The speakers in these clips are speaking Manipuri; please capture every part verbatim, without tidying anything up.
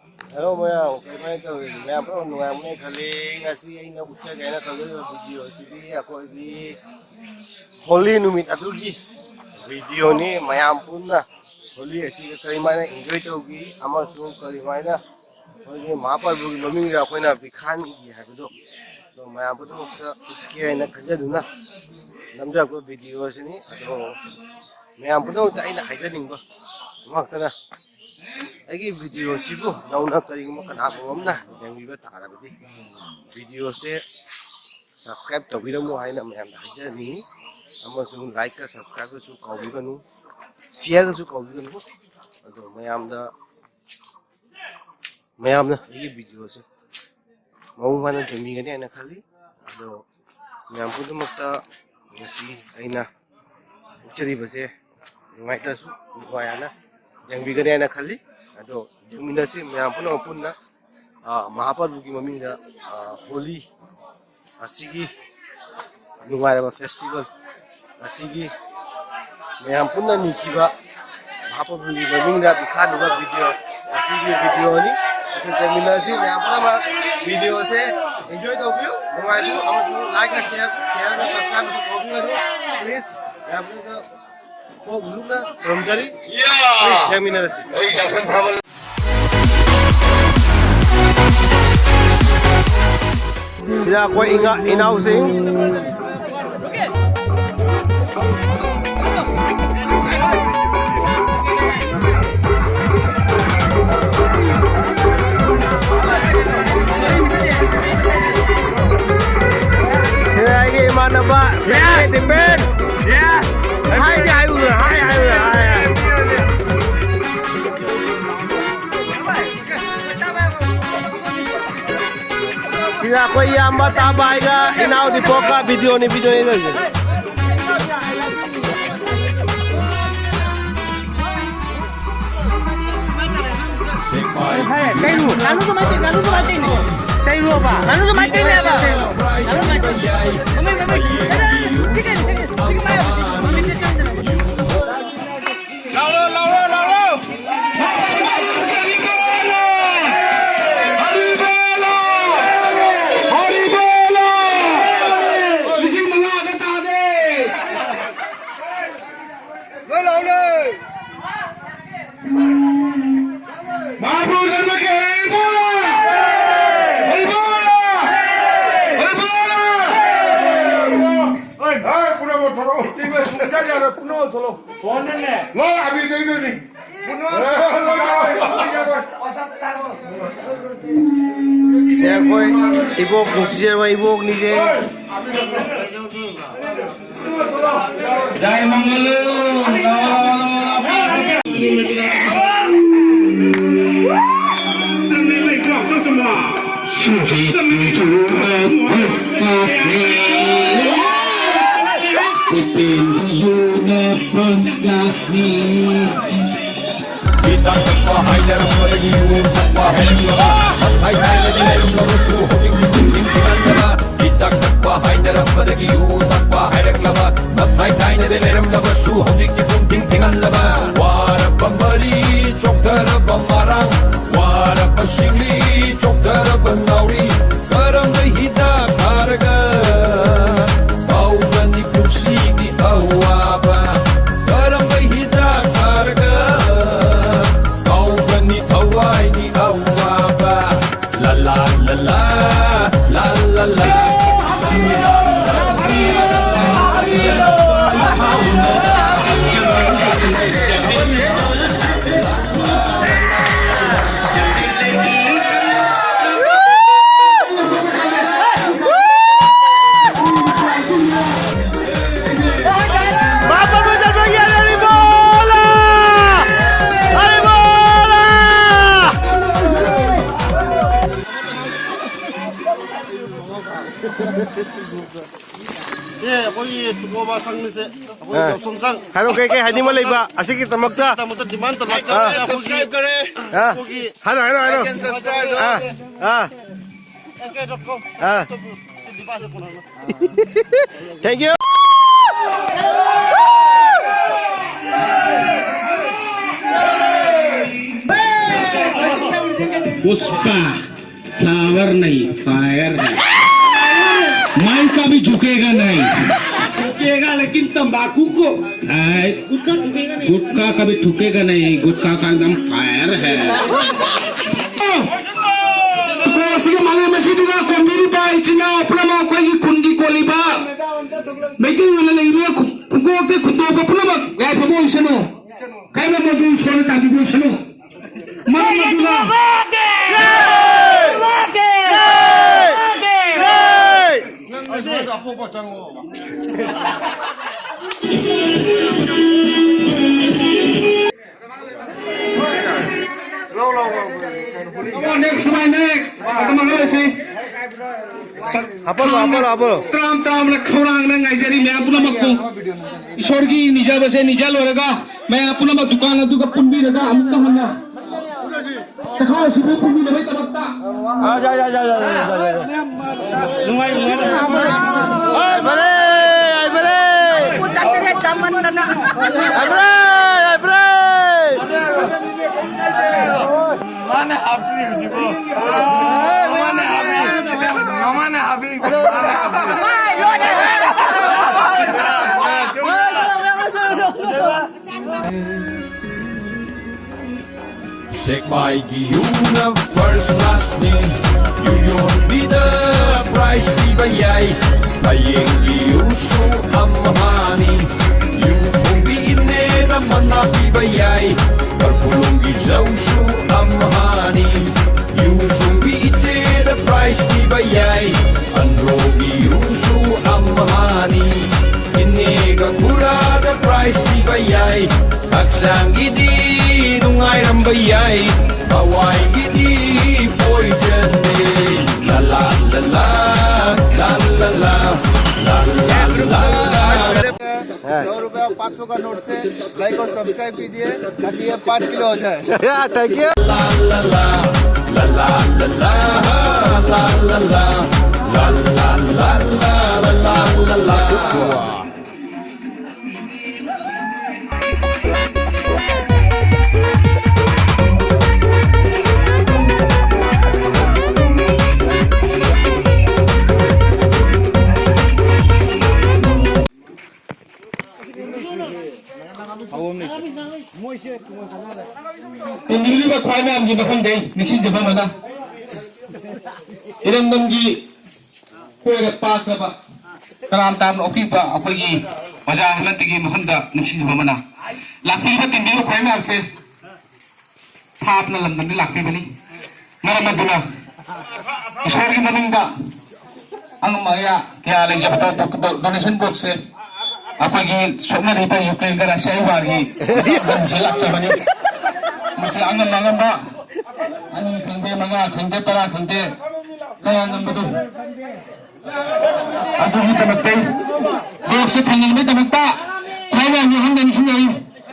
Hello ꯃꯌꯥꯝ, ꯀꯃꯥꯏꯅ ꯇꯧꯔꯤ? ꯃꯌꯥꯝ ꯄꯨꯝꯅꯃꯛ ꯅꯨꯡꯉꯥꯏꯔꯝꯒꯅꯤ ꯈꯜꯂꯤ꯫ ꯉꯁꯤ ꯑꯩꯅ ꯎꯠꯆꯒꯦ ꯍꯥꯏꯅ ꯈꯜꯂꯤꯕ video ꯑꯁꯤꯗꯤ ꯑꯩꯈꯣꯏꯒꯤ ꯍꯣꯂꯤ ꯅꯨꯃꯤꯠ ꯑꯗꯨꯒꯤ videoꯅꯤ꯫ ꯃꯌꯥꯝ ꯄꯨꯟꯅ ꯍꯣꯂꯤ ꯑꯁꯤꯒ ꯀꯔꯤꯃꯥꯏꯅ enjoy ꯇꯧꯈꯤ ꯑꯃꯁꯨꯡ ꯀꯔꯤꯃꯥꯏꯅ ꯑꯩꯈꯣꯏꯒꯤ ꯃꯍꯥꯄ꯭ꯔꯚꯨꯒꯤ ꯃꯃꯤꯡꯗ ꯑꯩꯈꯣꯏꯅ ꯕꯤꯈꯥ ꯅꯤꯈꯤ ꯍꯥꯏꯕꯗꯣ, ꯑꯗꯣ ꯃꯌꯥꯝ ꯄꯨꯝꯅꯃꯛꯇ ꯎꯠꯀꯦ ꯍꯥꯏꯅ ꯈꯟꯖꯗꯨꯅ ꯅꯝꯖꯔꯛꯄ video ꯑꯁꯤꯅꯤ꯫ ꯑꯗꯣ ꯃꯌꯥꯝ ꯄꯨꯝꯅꯃꯛꯇ ꯑꯩꯅ ꯍꯥꯏꯖꯅꯤꯡꯕ ꯑꯃꯈꯛꯇꯅ, ꯑꯩꯒꯤ video ꯑꯁꯤꯕꯨ ꯅꯧꯅ ꯀꯔꯤꯒꯨꯝꯕ ꯀꯅꯥꯒꯨꯝꯕ ꯑꯃꯅ ꯌꯦꯡꯕꯤꯕ ꯇꯥꯔꯕꯗꯤ, videoꯁꯦ subscribe ꯇꯧꯕꯤꯔꯝꯃꯨ ꯍꯥꯏꯅ ꯃꯌꯥꯝꯗ ꯍꯥꯏꯖꯅꯤꯡꯉꯤ꯫ ꯑꯃꯁꯨꯡ likeꯀ subscribeꯀꯁꯨ ꯀꯥꯎꯕꯤꯒꯅꯨ, shareꯒꯁꯨ ꯀꯥꯎꯕꯤꯒꯅꯨ꯫ ꯑꯗꯣ ꯃꯌꯥꯝꯗ, ꯃꯌꯥꯝꯅ ꯑꯩꯒꯤ videoꯁꯦ ꯃꯄꯨꯡ ꯐꯥꯅ ꯌꯦꯡꯕꯤꯒꯅꯤ ꯍꯥꯏꯅ ꯈꯜꯂꯤ꯫ ꯑꯗꯣ ꯃꯌꯥꯝ ꯄꯨꯝꯅꯃꯛꯇ ꯉꯁꯤ ꯑꯩꯅ ꯎꯠꯆꯔꯤꯕꯁꯦ ꯅꯨꯡꯉꯥꯏꯇ꯭ꯔꯁꯨ ꯅꯨꯡꯉꯥꯏ ꯍꯥꯏꯅ ꯌꯦꯡꯕꯤꯒꯅꯤ ꯍꯥꯏꯅ ꯈꯜꯂꯤ꯫ ꯑꯗꯣ ꯌꯦꯡꯃꯤꯟꯅꯁꯤ ꯃꯌꯥꯝ ꯄꯨꯝꯅꯃꯛ ꯄꯨꯟꯅ, ꯑ, ꯃꯍꯥꯄ꯭ꯔꯚꯨꯒꯤ ꯃꯃꯤꯡꯗ, ꯑ, ꯍꯣꯂꯤ ꯑꯁꯤꯒꯤ ꯅꯨꯡꯉꯥꯏꯔꯕ festival ꯑꯁꯤꯒꯤ ꯃꯌꯥꯝ ꯄꯨꯟꯅ ꯅꯤꯈꯤꯕ ꯃꯍꯥꯄ꯭ꯔꯚꯨꯒꯤ ꯃꯃꯤꯡꯗ ꯕꯤꯈꯥ ꯅꯤꯕ video ꯑꯁꯤꯒꯤ videoꯅꯤ꯫ ꯑꯁꯤ ꯌꯦꯡꯃꯤꯟꯅꯁꯤ ꯃꯌꯥꯝ ꯄꯨꯝꯅꯃꯛ꯫ Videoꯁꯦ enjoy ꯇꯧꯕꯤꯌꯨ, ꯅꯨꯡꯉꯥꯏꯕꯤꯌꯨ, ꯑꯃꯁꯨꯡ likeꯀ share, shareꯒ subscribeꯀ ꯇꯧꯕꯤꯒꯅꯨ꯫ Please, ꯃꯌꯥꯝ ꯄꯨꯝꯅꯃꯛꯇ ꯀꯣꯛ ꯂꯨꯞꯅ ꯈꯨꯔꯨꯝꯖꯔꯤ꯫ Please, ꯌꯦꯡꯃꯤꯟꯅꯔꯁꯤ꯫ ꯁꯤꯗ ꯑꯩꯈꯣꯏ ꯏꯉꯥ-, ꯏꯅꯥꯎꯁꯤꯡ꯫ ꯁꯤꯗ ꯑꯩꯒꯤ ꯏꯃꯥꯟꯅꯕ ꯗꯤꯄꯦꯟ꯫ ꯍꯥꯏ ꯍꯥꯏꯌꯨ, ꯍꯥꯏ ꯍꯥꯏꯌꯨ, ꯍꯥꯏ ꯍꯥꯏꯌꯨ꯫ ꯁꯤꯗ ꯑꯩꯈꯣꯏ ꯏꯌꯥꯝꯕ ꯇꯥꯕꯥꯏꯒ ꯏꯅꯥꯎ ꯗꯤꯄꯣꯛꯀ videoꯅꯤ, videoꯅꯤ ꯇꯧꯔꯤꯁꯦ꯫ ꯉꯥꯅꯨꯁꯨ ꯃꯩꯇꯩ, ꯉꯥꯅꯨꯁꯨ ꯃꯩꯇꯩꯅꯦ꯫ ꯉꯥꯅꯨꯁꯨ ꯃꯩꯇꯩꯅꯦ ꯍꯥꯏꯕ꯫ ꯉꯥꯅꯨ ꯃꯩꯇꯩ꯫ ꯃꯃꯤꯡ, ꯃꯃꯤꯡ꯫ ꯂꯥꯎꯔꯣ, ꯂꯥꯎꯔꯣ, ꯂꯥꯎꯔꯣ! ꯐꯣꯟꯅꯅꯦ꯫ ꯂꯣꯏ ꯑꯕꯤꯗꯩꯗꯨꯅꯤ꯫ ꯁꯦ, ꯑꯩꯈꯣꯏ ꯏꯕꯣꯛ ꯅꯨꯡꯁꯤꯖꯔꯕ ꯏꯕꯣꯛꯅꯤꯁꯦ꯫ ꯖꯥꯏ ꯃꯪꯒꯂꯨ꯫ ꯁꯨꯖꯤꯠ ꯕꯤꯖꯨꯅ ꯐꯥꯔꯁ ꯀ꯭ꯂꯥꯁꯅꯤ꯫ ꯗꯤꯄꯦꯟꯗ꯭ꯔꯌꯨꯅ ꯐꯥꯔꯁ ꯀ꯭ꯂꯥꯁꯅꯤ꯫ ꯍꯤꯗꯥꯛ ꯊꯛꯄ ꯍꯥꯏꯅꯔꯝꯕꯗꯒꯤ ꯌꯨ ꯊꯛꯄ ꯍꯩꯔꯛꯂꯕ꯫ ꯃꯊꯥꯏ ꯊꯥꯏꯅꯗꯤ ꯂꯩꯔꯝꯂꯕꯁꯨ ꯍꯧꯖꯤꯛꯇꯤ ꯇꯨꯝꯅꯤꯡ ꯊꯤꯡꯍꯜꯂꯕ꯫ ꯍꯤꯗꯥꯛ ꯊꯛꯄ ꯍꯥꯏꯅꯔꯝꯕꯗꯒꯤ ꯌꯨ ꯊꯛꯄ ꯍꯩꯔꯛꯂꯕ꯫ ꯃꯊꯥꯏ ꯊꯥꯏꯅꯗꯤ ꯂꯩꯔꯝꯂꯕꯁꯨ ꯍꯧꯖꯤꯛꯇꯤ ꯄꯨꯡ ꯊꯤꯡ ꯊꯤꯡꯍꯜꯂꯕ꯫ ꯋꯥꯔꯕ ꯃꯔꯤ ꯆꯣꯛꯊꯔꯕ ꯃꯔꯥꯡ꯫ ꯋꯥꯔꯕ ꯁꯤꯡꯂꯤ ꯆꯣꯛꯊꯔꯕ ꯅꯥꯎꯔꯤ꯫ ꯀꯔꯝꯕ ꯍꯤꯗꯥꯛ ꯊꯥꯔꯒ ꯐꯥꯎꯒꯅꯤ ꯄꯨꯟꯁꯤꯒꯤ ꯑꯋꯥꯕ? ꯀꯔꯝꯕ ꯍꯤꯗꯥꯛ ꯊꯥꯔꯒ ꯐꯥꯎꯒꯅꯤ ꯊꯋꯥꯏꯒꯤ ꯑꯋꯥꯕ? ꯂꯥ ꯂꯥ ꯂꯥ ꯂꯥ, ꯂꯥ ꯂꯥ ꯂꯥ꯫ ꯁꯦ, ꯑꯩꯈꯣꯏꯒꯤ ꯇꯨꯀꯣꯕꯥ ꯁꯪꯅꯤꯁꯦ, ꯑꯩꯈꯣꯏ ꯑꯥ꯫ ꯌꯥꯎꯁꯪ ꯁꯪ꯫ ꯍꯥꯏꯔꯣ, ꯀꯩ ꯀꯩ ꯍꯥꯏꯅꯤꯡꯕ ꯂꯩꯕ ꯑꯁꯤꯒꯤꯗꯃꯛꯇ? ꯗꯃꯛꯇ demand ꯇꯧꯔꯛꯄ ꯑꯥ꯫ ꯑꯩꯈꯣꯏꯒꯤ ꯑꯥ꯫ ꯑꯩꯈꯣꯏꯒꯤ ꯍꯥꯏꯔꯣ, ꯍꯥꯏꯔꯣ, ꯍꯥꯏꯔꯣ꯫ ꯑꯥ, ꯑꯥ꯫ ꯑꯦꯁ ꯀꯦ ꯗꯣꯠ ꯀꯣꯝ꯫ ꯑꯥ꯫ ꯁꯤ ꯗꯤꯕꯥꯁꯦ ꯀꯣꯟꯅ꯫ Thank you. पुष्पा। फ्लावर नहीं, फायर है। माई का भी झुकेगा नहीं। झुकेगा लेकिन तंबाकू को। हाय। गुटखा झुकेगा नहीं। गुटखा कभी ठुकेगा नहीं, गुटखा का एकदम फायर है। ꯀꯣ ꯑꯁꯤꯒꯤ ꯃꯥꯂꯦꯝ ꯑꯁꯤꯗ ꯈꯨꯝꯕꯤꯔꯤꯕ ꯏꯆꯤꯟ ꯏꯅꯥꯎ ꯄꯨꯝꯅꯃꯛ, ꯑꯩꯈꯣꯏꯒꯤ ꯈꯨꯟꯒꯤ ꯀꯣꯜꯂꯤꯕ ꯃꯩꯇꯩ ꯑꯣꯏꯅ ꯂꯩꯔꯤꯕ ꯈꯨ-, ꯈꯨꯟꯇꯣꯛꯇ ꯈꯨꯟꯇꯣꯛꯄ ꯄꯨꯝꯅꯃꯛ ꯌꯥꯏꯐꯕ ꯑꯣꯏꯁꯅꯨ꯫ ꯀꯔꯝꯕ ꯃꯗꯨ ꯏꯁꯣꯔꯅ ꯆꯥꯟꯕꯤꯕ ꯑꯣꯏꯁꯅꯨ꯫ ꯃꯔꯝ ꯑꯗꯨꯅ Come on, next, my next. ꯃꯇꯝ ꯃꯥꯡꯍꯜꯂꯣꯏꯁꯤ꯫ ꯍꯥꯞꯄꯜꯂꯣ, ꯍꯥꯞꯄꯜꯂꯣ, ꯍꯥꯞꯄꯜꯂꯣ꯫ ꯇꯔꯥꯝ ꯇꯔꯥꯝꯅ ꯈꯧꯔꯥꯡꯅ ꯉꯥꯏꯖꯔꯤ ꯃꯌꯥꯝ ꯄꯨꯝꯅꯃꯛꯄꯨ꯫ ꯏꯁꯣꯔꯒꯤ ꯅꯤꯖꯕꯁꯦ ꯅꯤꯖ ꯂꯣꯏꯔꯒ ꯃꯌꯥꯝ ꯄꯨꯝꯅꯃꯛ ꯗꯨꯀꯥꯟ ꯑꯗꯨꯒ ꯄꯨꯟꯕꯤꯔꯒ ꯑꯃꯨꯛꯀ ꯍꯟꯅ ꯆꯈꯥꯎ ꯑꯁꯤꯕꯨ ꯄꯨꯟꯕꯤꯅꯕꯒꯤꯗꯃꯛꯇ꯫ ꯅꯨꯡꯉꯥꯏ, ꯅꯨꯡꯉꯥꯏ꯫ ꯍꯥꯏꯕꯔꯦ, ꯍꯥꯏꯕꯔꯦ꯫ ꯄꯣꯠ ꯆꯥꯇꯔꯦꯠ ꯆꯥꯃꯟꯗꯅ꯫ ꯍꯥꯏꯕꯔꯦ, ꯍꯥꯏꯕꯔꯦ꯫ ꯃꯥꯅ ꯍꯥꯞꯇ꯭ꯔꯤ ꯍꯧꯖꯤꯛꯐꯥꯎ꯫ ꯃꯃꯥꯅ ꯍꯥꯞꯄꯤ꯫ ꯃꯃꯥꯅ ꯍꯥꯞꯄꯤ꯫ ꯃꯃꯥꯅ ꯍꯥꯞꯄꯤ꯫ ꯁꯦꯛꯃꯥꯏꯒꯤ ꯌꯨꯅ first class ꯅꯤ꯫ ꯌꯨ ꯌꯣꯟꯕꯤꯗ prize ꯄꯤꯕ ꯌꯥꯏ꯫ ꯍꯌꯦꯡꯒꯤ ꯌꯨꯁꯨ ꯑꯝꯍꯥꯅꯤ꯫ ꯌꯨ ꯈꯣꯡꯕꯤ ꯏꯅꯦꯅ ꯃꯅꯥ ꯄꯤꯕ ꯌꯥꯏ꯫ ꯀꯔꯐꯨꯂꯣꯡꯒꯤ ꯆꯧꯁꯨ ꯑꯝꯍꯥꯅꯤ꯫ ꯌꯨ ꯁꯨꯡꯕꯤ ꯏꯆꯦꯗ prize ꯄꯤꯕ ꯌꯥꯏ꯫ ꯑꯟꯗ꯭ꯔꯣꯒꯤ ꯌꯨꯁꯨ ꯑꯝꯍꯥꯅꯤ꯫ ꯏꯅꯦꯒ ꯈꯨꯔꯥꯗ prize ꯄꯤꯕ ꯌꯥꯏ꯫ ꯍꯛꯆꯥꯡꯒꯤꯗꯤ ꯅꯨꯡꯉꯥꯏꯔꯝꯕ ꯌꯥꯏ꯫ ꯊꯋꯥꯏꯒꯤꯗꯤ poison ꯅꯦ꯫ ꯂꯥ ꯂꯥ ꯂꯥ ꯂꯥ, ꯂꯥ ꯂꯥ ꯂꯥ, ꯂꯥ ꯂꯥ ꯂꯥ ꯂꯥ꯫ सौ रुपया पाँच सौ का नोट से like और subscribe कीजिए, ताकि ये पाँच किलो हो जाए। Thank you। ꯇꯤꯟꯕꯤꯔꯤꯕ ꯈ꯭ꯋꯥꯏ ꯃꯌꯥꯝꯒꯤ ꯃꯐꯝꯗꯩ ꯅꯤꯡꯁꯤꯡꯖꯕ ꯑꯃꯅ, ꯏꯔꯝꯗꯝꯒꯤ ꯀꯣꯏꯔ ꯄꯥꯛꯂꯕ ꯀꯔꯥꯝ ꯇꯥꯝꯅ ꯑꯣꯛꯄꯤꯕ ꯑꯩꯈꯣꯏꯒꯤ ꯑꯣꯖꯥ ꯍꯦꯃꯟꯇꯒꯤ ꯃꯐꯝꯗ ꯅꯨꯡꯁꯤꯖꯕ ꯑꯃꯅ ꯂꯥꯛꯄꯤꯔꯤꯕ ꯇꯤꯟꯕꯤꯔꯤꯕ ꯈ꯭ꯋꯥꯏ ꯃꯌꯥꯝꯁꯦ ꯊꯥꯞꯅ ꯂꯝꯗꯝꯗꯒꯤ ꯂꯥꯛꯄꯤꯕꯅꯤ꯫ ꯃꯔꯝ ꯑꯗꯨꯅ ꯏꯁꯣꯔꯒꯤ ꯃꯃꯤꯡꯗ ꯑꯉꯝ ꯑꯌꯥ ꯀꯌꯥ ꯂꯩꯖꯕꯗꯣ ꯗꯣꯅꯦꯁꯟ ꯕꯣꯛꯁꯁꯦ ꯑꯩꯈꯣꯏꯒꯤ ꯁꯣꯛꯅꯔꯤꯕ ꯌꯨꯀ꯭ꯔꯦꯟꯒ ꯔꯁꯤꯌꯥꯒꯤ ꯋꯥꯔꯒꯤ ꯂꯝꯁꯦ ꯂꯥꯛꯆꯕꯅꯤ꯫ ꯃꯁꯤ ꯑꯉꯝ ꯑꯉꯝꯕ ꯑꯅꯤ ꯈꯪꯗꯦ, ꯃꯉꯥ ꯈꯪꯗꯦ, ꯇꯔꯥ ꯈꯪꯗꯦ, ꯀꯌꯥ ꯉꯝꯕꯗꯣ ꯑꯗꯨꯒꯤꯗꯃꯛꯇ ꯕꯣꯛꯁꯁꯦ ꯊꯥꯡꯖꯤꯟꯕꯒꯤꯗꯃꯛꯇ ꯊꯥꯏꯅ ꯑꯅꯤ ꯑꯍꯨꯝꯗ ꯅꯤꯡꯁꯤꯡꯅꯩ꯫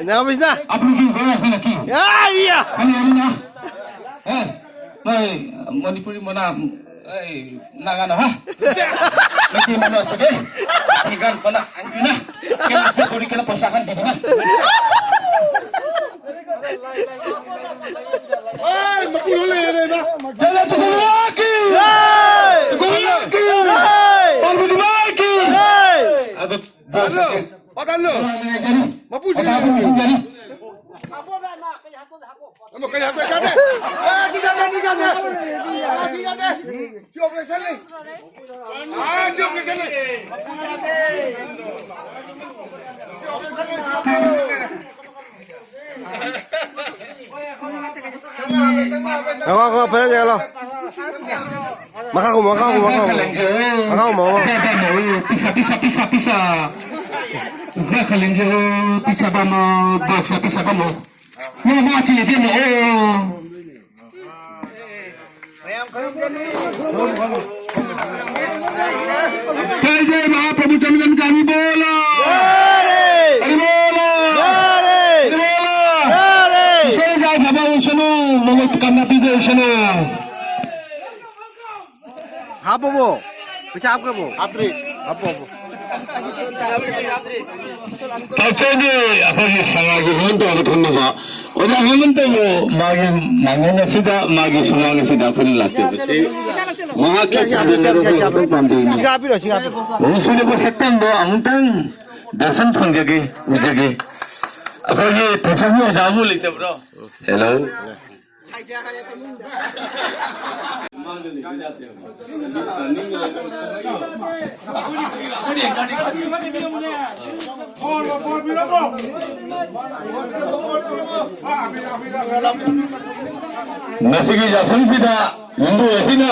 ꯅꯥꯕꯁꯤꯅ? ꯑꯄꯨꯒꯤ ꯕꯣꯛꯁ ꯂꯛꯀꯤ꯫ ꯌꯥ, ꯌꯥ꯫ ꯑꯅꯤ ꯑꯍꯨꯝꯅ꯫ ꯑꯦ, ꯅꯣꯏ ꯃꯅꯤꯄꯨꯔꯤ ꯃꯅꯥ, ꯑꯩ ꯅꯥꯒꯥꯅ, ꯍꯥ? ꯂꯛꯀꯤ ꯃꯅꯥ ꯁꯤꯗꯤ꯫ ꯑꯩ ꯒꯥꯟ ꯄꯅꯥ, ꯑꯩ ꯅꯥ꯫ ꯀꯩꯅꯣ ꯁꯤ ꯀꯣꯔꯤ ꯀꯩꯅꯣ ꯄꯩꯁꯥ ꯈꯟ ꯇꯤꯕꯅ꯫ ꯑꯦ, ꯃꯄꯨ ꯂꯣꯏ ꯂꯩꯔꯦ, ꯂꯩꯕ꯫ ꯆꯠꯂꯣ, ꯇꯨꯀꯨꯂꯥꯀꯤ! ꯍꯦ! ꯇꯨꯀꯨꯂꯥꯀꯤ! ꯍꯦ! ꯄꯥꯔꯕꯇꯤ ꯃꯥꯏꯀꯤ! ꯍꯦ! ꯑꯗꯣ, ꯍꯜꯂꯣ, ꯄꯥꯇꯜꯂꯣ꯫ ꯃꯄꯨꯁꯤ ꯄꯥꯇꯜ ꯂꯩꯔꯦ꯫ ꯄꯨꯁꯤꯟꯒꯅꯤ꯫ ꯑꯃ ꯀꯔꯤ ꯍꯥꯞꯄ ꯌꯥꯗꯦ? ꯑꯦ, ꯁꯤ ꯌꯥꯗꯦ, ꯁꯤ ꯌꯥꯗꯦ꯫ ꯁꯤ ꯌꯥꯗꯦ꯫ ꯁꯤ ꯑꯣꯄꯔꯦꯁꯟꯅꯤ꯫ ꯑꯥ, ꯁꯤ ꯑꯣꯄꯔꯦꯁꯟꯅꯤ꯫ ꯁꯤ ꯑꯣꯄꯔꯦꯁꯟꯅꯤ, ꯁꯤ ꯑꯣꯄꯔꯦꯁꯟꯅꯤ꯫ ꯉꯥꯏꯈꯣ, ꯉꯥꯏꯈꯣ, ꯐꯖꯅ ꯌꯦꯡꯍꯜꯂꯣ꯫ ꯃꯈꯥ ꯀꯨꯝꯃꯣ, ꯃꯈꯥ ꯀꯨꯝꯃꯣ, ꯃꯈꯥ ꯀꯨꯝꯃꯣ꯫ ꯃꯈꯥ ꯀꯨꯝꯃꯣ, ꯃꯈꯥ ꯀꯨꯝꯃꯣ꯫ ꯄꯤꯁꯥ, ꯄꯤꯁꯥ, ꯄꯤꯁꯥ, ꯄꯤꯁꯥ꯫ ꯖ ꯈꯂꯤꯡꯖ, ꯄꯤꯁꯥ ꯕꯥꯃꯣ, ꯕꯣꯛꯁ, ꯄꯤꯁꯥ ꯕꯥꯃꯣ꯫ ꯃꯥ, ꯃꯥ, ꯆꯦ, ꯆꯦ, ꯆꯦ꯫ जय जय महाप्रभु चंद्रकांत हरि बोला। हरि बोला। हरि बोला। ꯏꯁꯩ ꯌꯥꯏꯐꯕ ꯑꯣꯏꯁꯅꯨ, ꯃꯃꯜ ꯀꯟꯅ ꯄꯤꯕ ꯑꯣꯏꯁꯅꯨ꯫ ꯍꯥꯞꯄꯕꯣ? ꯄꯩꯁꯥ ꯍꯥꯞꯈ꯭ꯔꯕꯣ? ꯍꯥꯞꯇ꯭ꯔꯤ꯫ ꯍꯥꯞꯄꯣ, ꯍꯥꯞꯄꯣ꯫ ꯇꯥꯛꯆꯒꯦ ꯑꯩꯈꯣꯏꯒꯤ ꯁꯉꯥꯏꯒꯤ ꯍꯣꯟ ꯇꯧꯔꯒ ꯊꯝꯃꯕ ꯑꯣꯖꯥ ꯍꯦꯃꯟꯇꯕꯨ ꯃꯥꯒꯤ ꯃꯥꯡꯒꯣꯟ ꯑꯁꯤꯗ, ꯃꯥꯒꯤ ꯁꯨꯃꯥꯡ ꯑꯁꯤꯗ ꯑꯩꯈꯣꯏꯅ ꯂꯥꯛꯆꯕꯁꯤ ꯃꯍꯥꯛꯀꯤ ꯁꯤꯒ ꯍꯥꯞꯄꯤꯔꯣ, ꯁꯤꯒ ꯍꯥꯞꯄꯤꯔꯣ꯫ ꯄꯥꯝꯖꯩ꯫ ꯁꯤꯒ ꯍꯥꯞꯄꯤꯔꯣ, ꯁꯤꯒ ꯍꯥꯞꯄꯤꯔꯣ꯫ ꯃꯍꯨꯠ ꯁꯤꯜꯂꯤꯕ ꯁꯛꯇꯝꯗꯣ ꯑꯃꯨꯛꯇꯪ ꯗꯔꯁꯟ ꯐꯪꯖꯒꯦ, ꯎꯖꯒꯦ꯫ ꯑꯩꯈꯣꯏꯒꯤ ꯊꯣꯏꯁꯝꯒꯤ ꯑꯣꯖꯥꯕꯨ ꯂꯩꯇꯕ꯭ꯔꯣ? ꯍꯦꯜꯂꯣ꯫ ꯉꯁꯤꯒꯤ ꯌꯥꯊꯪꯁꯤꯗ ꯌꯨꯝꯕꯨ ꯑꯁꯤꯅ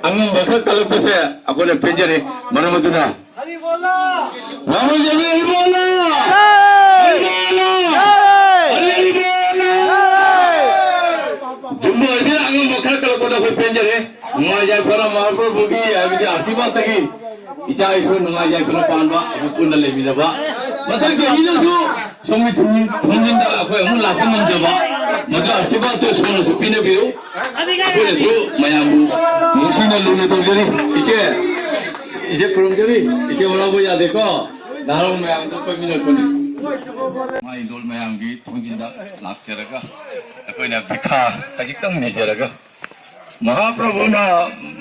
ꯑꯉꯝꯕ ꯈꯔ ꯀꯜꯂꯛꯄꯁꯦ ꯑꯩꯈꯣꯏꯅ ꯄꯦꯟꯖꯔꯦ꯫ ꯃꯔꯝ ꯑꯗꯨꯅ ꯌꯨꯝꯕꯨ ꯑꯁꯤꯅ ꯑꯉꯝꯕ ꯈꯔ ꯀꯜꯂꯛꯄꯗ ꯑꯩꯈꯣꯏ ꯄꯦꯟꯖꯔꯦ꯫ ꯅꯨꯡꯉꯥꯏ ꯌꯥꯏꯐꯅ ꯃꯍꯥꯄ꯭ꯔꯚꯨꯒꯤ ꯍꯥꯏꯕꯗꯤ ꯑꯥꯁꯤꯔꯕꯥꯗꯇꯒꯤ ꯏꯆꯥ ꯏꯁꯨ ꯅꯨꯡꯉꯥꯏ ꯌꯥꯏꯐꯅ ꯄꯥꯟꯕ ꯑꯩꯈꯣꯏ ꯄꯨꯟꯅ ꯂꯩꯃꯤꯟꯅꯕ꯫ ꯃꯊꯪ ꯆꯍꯤꯗꯁꯨ ꯁꯣꯝꯒꯤ ꯊꯣꯡꯖꯤꯟ-, ꯊꯣꯡꯖꯤꯟꯗ ꯑꯩꯈꯣꯏ ꯑꯃꯨꯛ ꯂꯥꯛꯄ ꯉꯝꯖꯕ, ꯃꯗꯨ ꯑꯥꯁꯤꯔꯕꯥꯗꯇꯨ ꯏꯁꯣꯔꯅꯁꯨ ꯄꯤꯅꯕꯤꯌꯨ꯫ ꯑꯩꯈꯣꯏꯅꯁꯨ ꯃꯌꯥꯝꯕꯨ ꯅꯨꯡꯁꯤꯅ ꯂꯨꯅ ꯇꯧꯖꯔꯤ꯫ ꯏꯆꯦ, ꯏꯆꯦ ꯈꯨꯔꯨꯝꯖꯔꯤ꯫ ꯏꯆꯦ ꯍꯔꯥꯎꯕ ꯌꯥꯗꯦꯀꯣ꯫ ꯅꯍꯥꯔꯣꯜ ꯃꯌꯥꯝꯗꯣ ꯀꯣꯏꯃꯤꯟꯅꯔꯛꯄꯅꯤ꯫ ꯃꯥꯏ ꯂꯣꯜ ꯃꯌꯥꯝꯒꯤ ꯊꯣꯡꯖꯤꯟꯗ ꯂꯥꯛꯆꯔꯒ ꯑꯩꯈꯣꯏꯅ ꯕꯤꯈꯥ ꯈꯖꯤꯛꯇꯪ ꯅꯤꯖꯔꯒ ꯃꯍꯥꯄ꯭ꯔꯚꯨꯅ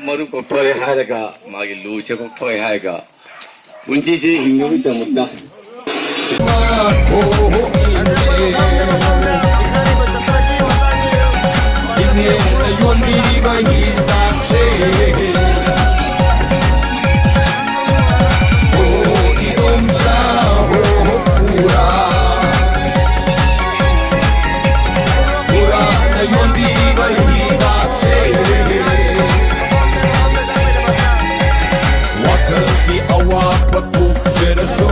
ꯃꯔꯨ ꯀꯣꯛꯊꯣꯔꯦ ꯍꯥꯏꯔꯒ, ꯃꯥꯒꯤ ꯂꯨꯁꯦ ꯀꯣꯛꯊꯣꯛꯑꯦ ꯍꯥꯏꯔꯒ, ꯄꯨꯟꯁꯤꯁꯦ ꯍꯤꯡꯅꯕꯒꯤꯗꯃꯛꯇ꯫ ꯏꯅꯦꯅ ꯌꯣꯟꯕꯤꯕ ꯍꯤꯗꯥꯛꯁꯦ꯫ ꯑꯣ, ꯏꯗꯣꯝꯆꯥ, ꯑꯣ, ꯄꯨꯔꯥ꯫ ꯄꯨꯔꯥꯅ ꯌꯣꯟꯕꯤꯕ ꯍꯤꯗꯥꯛꯁꯦ꯫ ꯋꯥꯈꯜꯒꯤ ꯑꯋꯥꯕ ꯀꯣꯛꯆꯔꯁꯨ,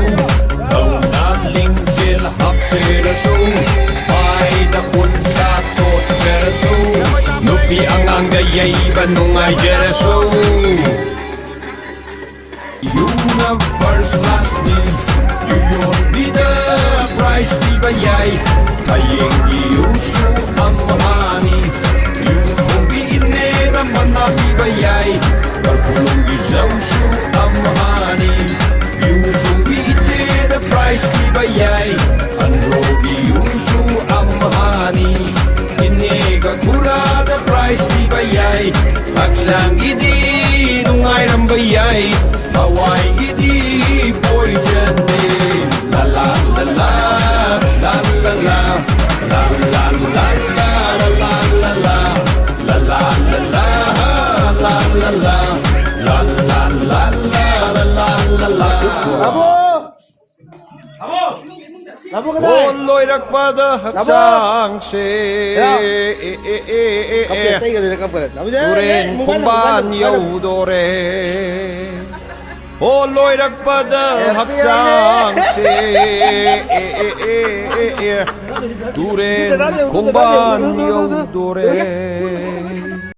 ꯊꯧꯅꯥ ꯂꯤꯡꯖꯦꯜ ꯍꯥꯞꯆꯔꯁꯨ, ꯃꯥꯏꯗ ꯈꯨꯟꯁꯥ ꯇꯣꯠꯆꯔꯁꯨ, ꯅꯨꯄꯤ ꯑꯉꯥꯡꯗ ꯌꯩꯕ ꯅꯨꯡꯉꯥꯏꯖꯔꯁꯨ꯫ ꯌꯨꯅ first class ꯅꯤ, ꯌꯨ ꯌꯣꯟꯕꯤꯗ prize ꯄꯤꯕ ꯌꯥꯏ, ꯍꯌꯦꯡꯒꯤ ꯌꯨꯁꯨ ꯑꯝꯍꯥꯅꯤ꯫ ꯌꯨ ꯊꯣꯡꯕꯤ ꯏꯅꯦꯅ ꯃꯅꯥ ꯄꯤꯕ ꯌꯥꯏ, ꯀꯔꯐꯨꯂꯣꯡꯒꯤ ꯆꯧꯁꯨ ꯑꯝꯍꯥꯅꯤ꯫ ꯌꯨ ꯁꯨꯡꯕꯤ ꯏꯆꯦꯗ prize ꯄꯤꯕ ꯌꯥꯏ, ꯑꯟꯗ꯭ꯔꯣꯒꯤ ꯌꯨꯁꯨ ꯑꯝꯍꯥꯅꯤ꯫ ꯏꯅꯦꯒ ꯈꯨꯔꯥꯗ prize ꯄꯤꯕ ꯌꯥꯏ, ꯍꯛꯆꯥꯡꯒꯤꯗꯤ ꯅꯨꯡꯉꯥꯏꯔꯝꯕ ꯌꯥꯏ, ꯊꯋꯥꯏꯒꯤꯗꯤ poison ꯅꯤ꯫ ꯂꯥ ꯂꯥ ꯂꯥ ꯂꯥ, ꯂꯥ ꯂꯥ ꯂꯥ ꯂꯥ, ꯂꯥ ꯂꯥ ꯂꯥ ꯂꯥ, ꯂꯥ ꯂꯥ ꯂꯥ ꯂꯥ, ꯂꯥ ꯂꯥ ꯂꯥ ꯂꯥ꯫ ꯂꯥꯕꯨ ꯀꯗꯥꯏ? ꯍꯣ, ꯂꯣꯏꯔꯛꯄꯗ ꯂꯥꯕꯨ! ꯍꯛꯆꯥꯡꯁꯦ ꯌꯥ꯫ ꯑꯦ, ꯑꯦ, ꯑꯦ, ꯑꯦ, ꯑꯦ, ꯀꯞꯄꯦ, ꯑꯦ꯫ ꯑꯇꯩꯒꯗꯤ ꯀꯞꯄꯔꯦ꯫ ꯂꯥꯕꯨ ꯆꯦ, ꯇꯨꯔꯦꯟ ꯑꯦ, ꯃꯨꯛꯕꯥꯡ ꯈꯣꯡꯕꯥꯟ ꯇꯧ, ꯃꯨꯛꯕꯥꯡ ꯇꯧ, ꯃꯨꯛꯕꯥꯡ ꯇꯧ꯫ ꯌꯧꯗꯣꯔꯦ꯫ ꯍꯣ, ꯂꯣꯏꯔꯛꯄꯗ ꯑꯦ, ꯍꯛꯆꯥꯡꯁꯦ ꯑꯦ, ꯑꯦ, ꯑꯦ, ꯑꯦ, ꯑꯦ꯫ ꯇꯨꯔꯦꯟ ꯈꯣꯡꯕꯥꯟ ꯌꯧꯗꯣꯔꯦ꯫